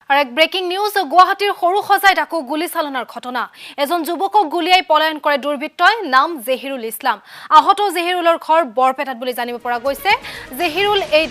আৰু এক breaking news, গুৱাহাটীৰ সৰু সজাইত আকৌ গুলীচালনাৰ ঘটনা। এজন যুৱকক গুলীয়াই পলায়ন কৰে দুৰ্বৃত্তই। নাম জেহিৰুল ইছলাম। আহত জেহিৰুলৰ ঘৰ বৰপেটাত বুলি জানিব পৰা গৈছে। জেহিৰুল এই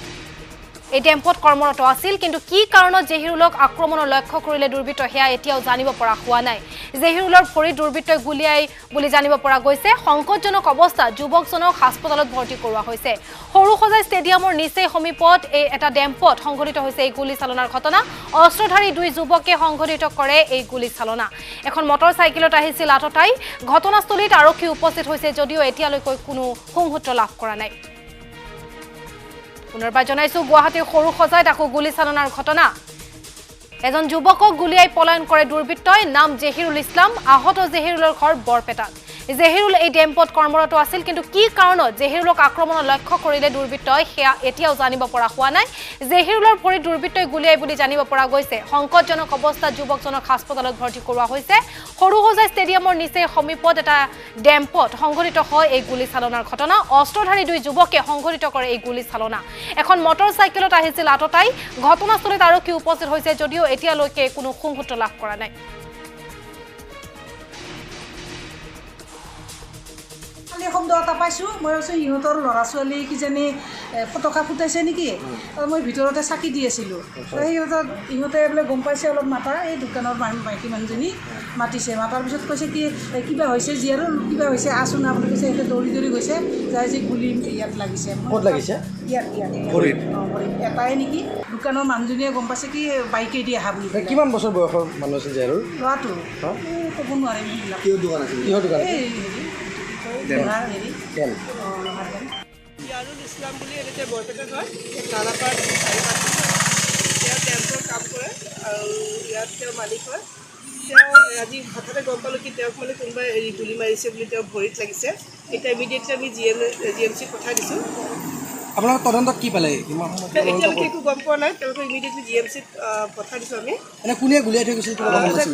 টেম্পত কৰ্মৰত আছিল, কিন্তু কি কাৰণত জেহিৰুলক আক্ৰমণৰ লক্ষ্য কৰিলে দুৰ্বৃত্তই সেয়া এতিয়াও জানিব পৰা হোৱা নাই। জেহিৰুলৰ ভৰি দুৰ্বৃত্তই গুলীয়াই বুলি জানিব পৰা গৈছে। সংকটজনক অৱস্থাত যুৱকজনক হাস্পতালত ভৰ্তি কৰোৱা হৈছে। সৰু সজাই ষ্টেডিয়ামৰ নিচেই সমীপত এই এটা ডেম্পত সংঘটিত হৈছে এই গুলীচালনাৰ ঘটনা। অস্ত্ৰধাৰী দুই যুৱকে সংঘটিত কৰে এই গুলীচালনা। এখন মটৰ চাইকেলত আহিছিল আততাই। ঘটনাস্থলীত আৰক্ষী উপস্থিত হৈছে যদিও এতিয়ালৈকে কোনো সংসূত্ৰ লাভ কৰা নাই। পুনৰবাৰ জনাইছো, গুৱাহাটীৰ সৰু সজাইত আকৌ গুলীচালনাৰ ঘটনা। এজন যুৱকক গুলীয়াই পলায়ন কৰে দুৰ্বৃত্তই। নাম জেহিৰুল ইছলাম। আহত জেহিৰুলৰ ঘৰ বৰপেটাত। জেহিৰুল এই ডেম্পত কৰ্মৰত আছিল, কিন্তু কি কাৰণত জেহিৰুলক আক্ৰমণৰ লক্ষ্য কৰিলে দুৰ্বৃত্তই সেয়া এতিয়াও জানিব পৰা হোৱা নাই। জেহিৰুলৰ ভৰি দুৰ্বৃত্তই গুলীয়াই বুলি জানিব পৰা গৈছে। সংকটজনক অৱস্থাত যুৱকজনক হাস্পতালত ভৰ্তি কৰোৱা হৈছে। সৰু সজাই ষ্টেডিয়ামৰ নিচেই সমীপত এটা ডেম্পত সংঘটিত হয় এই গুলীচালনাৰ ঘটনা। অস্ত্ৰধাৰী দুই যুৱকে সংঘটিত কৰে এই গুলীচালনা। এখন মটৰ চাইকেলত আহিছিল আততাই। ঘটনাস্থলীত আৰক্ষী উপস্থিত হৈছে যদিও এতিয়ালৈকে কোনো সংসূত্ৰ লাভ কৰা নাই। শব্দ এটা পাইছোঁ, মই ভাবিছোঁ ইহঁতৰ ল'ৰা ছোৱালী কিজানি ফটকা ফুটাইছে নেকি। মই ভিতৰতে চাকি দি আছিলোঁ। ইহঁতে বোলে গম পাইছে অলপ মাতা, এই দোকানৰ মাইকী মানুহজনী মাতিছে। মাতাৰ পিছত কৈছে কি কিবা হৈছে, জীয়াৰো কিবা হৈছে আছোন না বুলি কৈছে। সিহঁতে দৌৰি দৌৰি গৈছে, যাই যে গুলি ইয়াত লাগিছে। ক'ত লাগিছে? ইয়াত ইয়াত ভৰিত। অঁ, ভৰিত এটাই নেকি। দোকানৰ মানুহজনীয়ে গম পাইছে কি বাইকেদি অহা বুলি। কিমান বছৰ বয়সৰ মানুহ আছিল জীয়াৰুৰ? ল'ৰাটো ক'ব নোৱাৰিম। কিহৰ দোকান আছিল? কিহৰ দোকান? এই ইয়াৰুল ইছলাম বুলি এনেকৈ বৰপেটাত হয়, নালাপাৰ 4-5 বছৰ তেওঁ টেম্পৰ কাম কৰে আৰু ইয়াত তেওঁ মালিক হয়। তেওঁ আজি হঠাতে গম পালোঁ কি তেওঁক মানে কোনোবাই হেৰি গুলি মাৰিছে বুলি, তেওঁ ভৰিত লাগিছে। এতিয়া ইমিডিয়েটলি আমি জি এম চিত পঠাই দিছোঁ। আপোনালোকৰ তদন্তত কি পালে? এতিয়ালৈকে একো গম পোৱা নাই। তেওঁলোকে ইমিডিয়েটলি জি এম চিত পঠাই দিছোঁ আমি। কোনে গুলিয়াই থৈ গৈছিল?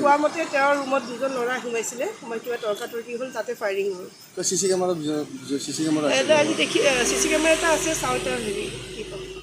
কোৱা মতে তেওঁৰ ৰুমত দুজন ল'ৰা সোমাইছিলে, সোমাই কিবা তৰ্কাতৰ্কি হ'ল, তাতে ফায়াৰিং হ'ল। চি চি কেমেৰা আজি দেখি চি চি কেমেৰা এটা আছে, চাওঁ তেওঁ হেৰি কি পাওঁ।